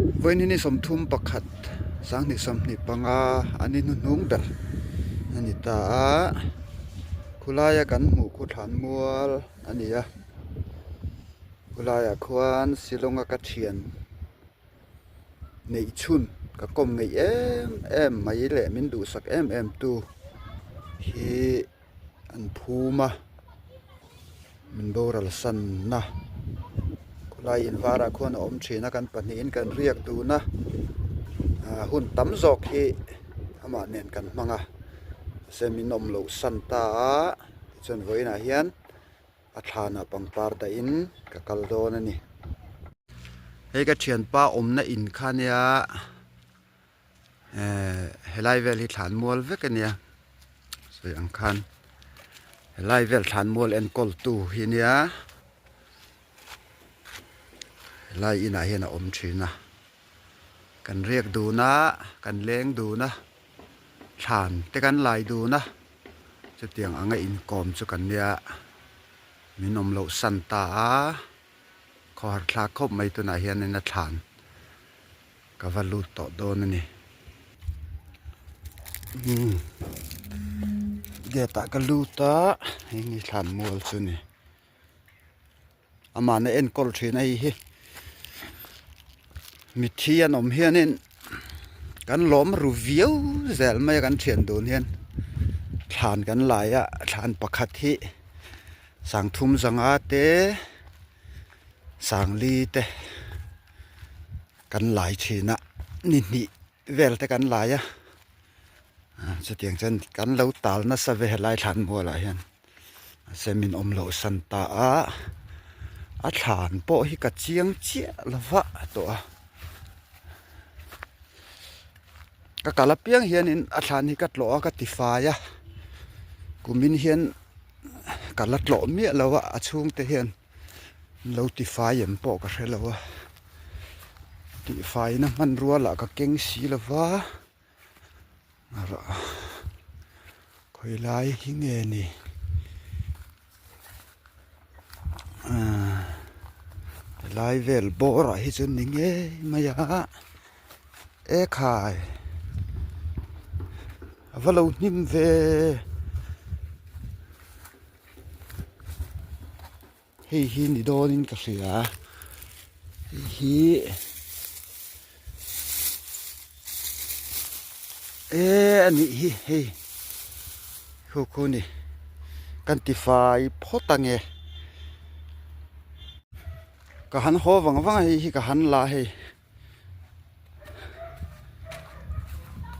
Vawiin ni 31 2025 a ni hnuhnung ber a ni ta a, khulaia kan hmuh khu thlan mual a ni a, khulaiah khuan Shillong a ka thian neih chhun ka kawm ngeih em em mai leh min duhsak em em tu hi an phum a min boral san na khawlai in varah khuan a awm thin a kan pahnihin kan riak dun a ah hun tam zawk hi amah nen kan hmang a mahse min awm loh san ta a tichuan vawiinah hian a thlanah pangpar dahin ka kal dawn a ni. Hei ka thianpa awmna in kha nia ehh helai vel hi thlan mual vek a nia sawi ang khan helai vel thlan mual enkawl tu hi nia helai inah hian a awm thin a kan riak dun a kan leng dun a thlan te kan lai dun a chutiang anga inkawm chu kan nia min awm loh san ta a khawhar thlak khawp mai tunah hianin a thlan. Ka va lut tawh dawn a ni. Umm gate ah ka lut a hei ni thlan mual chu ni. Amahna enkawl thin a hei hi mithi an awm hianin kan lawm ru viau zel mai a kan thian dun hian thlan kan lai a thlan pakhat hi sangthum zanga te sangli te. Kan lai thin a ni hnih vel te kan lai a chutiang chuan kan lo tal nasa ve helai thlan mualah hian mahse min awm loh san ta a a thlan pawh hi ka chiang chiah lo va tawh a ka kal apiang hianin a thlan hi ka tlawh a ka tifai a kumin hian ka la tlawh miah lo a a chhungte hian. Lo tifai em pawh ka hre lo a, tihfaina hmanrua lah ka keng si lo va, khawi lai hi nge ni helai vel bawr ah hi chuan ni ngei mai a, ekhai a va lo hnim ve. Hei hi ni dawnin ka hria hei hi e a nih hi hei khu khu ni kan ti fai phawt ange ka han haw vang vang a hei hi ka han la hei.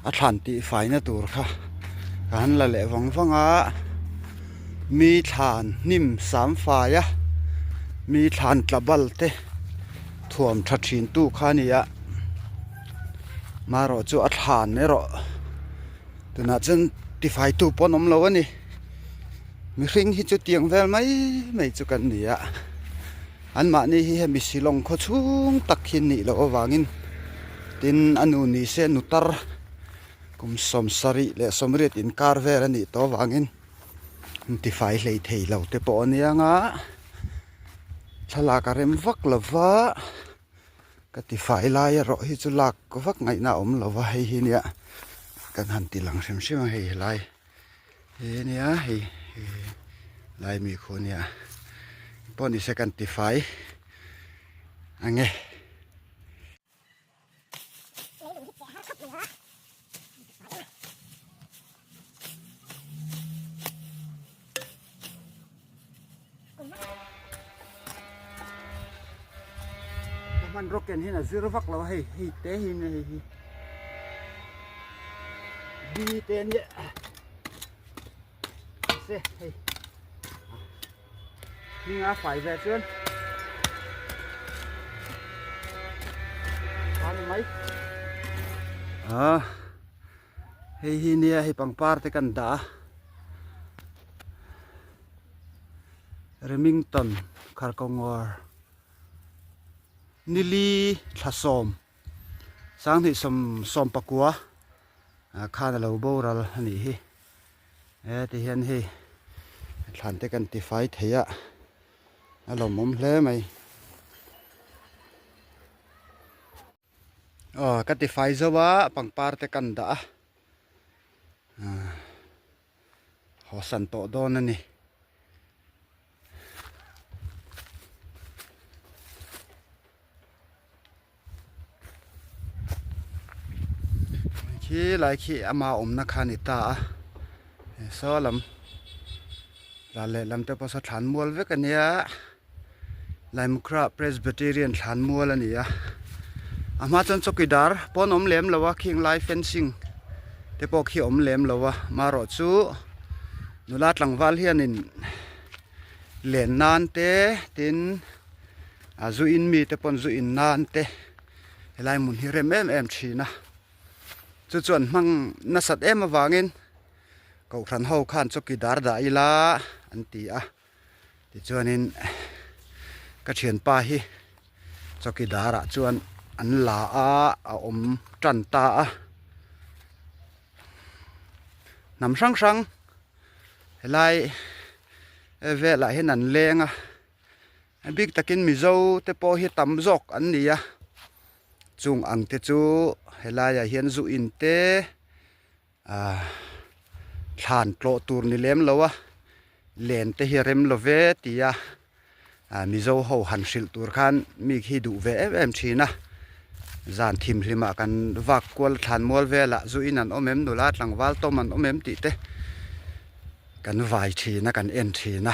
A thlan tih faina tur kha ka han la leh vang vang a mi thlan hnim sam fai a mi thlan tla bal te thuam tha thin tu kha a ni a marawh chu a thlan erawh tunah chuan tifai tu pawh an awm lo a ni mihring hi chu tiang vel mai mai chu kan ni a. Anmahni hi hemi Shillong khaw chhung tak hi nih loh avangin tin a nu ni se nu tar kum 70 leh 80 inkar vel a nih tawh avangin tifai hlei thei lo te pawh a nia nga thlalak a rem vak lo va ka tifai lai erawh hi chu lak vak ngaihna a awm lo va hei hi nia kan han ti lang hrim hrim a hei helai. He nia hei lai mi khu nia pawh ni se kan ti fai ange. Ka hmanraw ken hian a zir vak lo a hei hei te hi nia hei hi bi te nia se hei hminga fai ve chuan a ni mai a hei hi nia hei pangpar te kan dah a. Remington Kharkongor nili thla 10 sangni 19 khan a lo boral a nih hi he ti hian hei thlan te kan ti fai thei a a lawmawm hle mai. Aw ka ti fai zo a pangpar te kan dah a haw san tawh dawn a ni. Khi lai khi ama awmna kha a ni ta a saw lam ral leh lam te pawh saw thlan mual vek a nia Laimukra Presbyterian thlan mual a ni a a hma chuan chawkidar pawn awm lem lo a khing lai fencing te pawh khi awm lem lo a marawh chu nula tlangval hianin len nan te tin. A zu in mi te pawn zu in nan te helai hmun hi rem em em thin a chu chuan hmang nasat em avangin kohhran ho khan chawkidar dah ila an ti a tichuanin ka thianpa hi chawkidar ah chuan an la a a awm tan ta a hnam hrang hrang helai velah hian an leng a. A bik takin Mizo te pawh hi tam zawk an ni a, chung ang te chu helaiah hian zu in te ah thlan tlawh tur ni lem lo a, len te hi a rem lo ve tia ah Mizo ho han hrilh tur khan mi khi duh ve em em thin a, zan thimhlimah kan vak kual thlan mual velah zu in an awm em nula tlangval tawm an awm em tih te. Kan vai thin a, kan en thin a,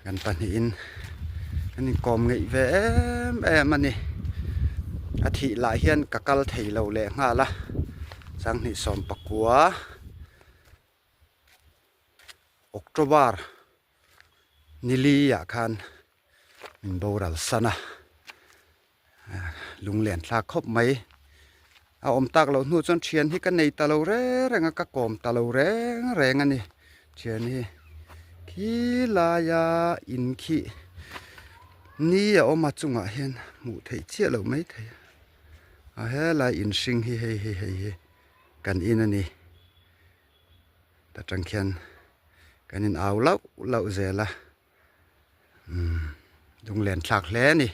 kan pahnihin kan inkawm ngeih ve em em a ni. A thih lah hian ka kal thei lo leh nghal a, Sanghnih 19 October nili ah khan min boral san a. Lunglen thlak khawp mai. A awm tak loh hnu chuan thian hi ka nei ta lo reng reng a, ka kawm ta lo reng reng a ni. Thian hi khi laia in khi ni a awm a chungah hian hmuh theih chiah loh mai thei a. A helai in hring hi hei hi hei hi kan in a ni. Ta tang khian kan in au lauh lauh zel a. Lunglen thlak hle a ni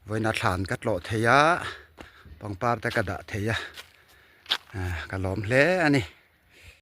vawiin a thlan ka tlawh thei a pangpar te ka dah thei a ka lawm hle a ni.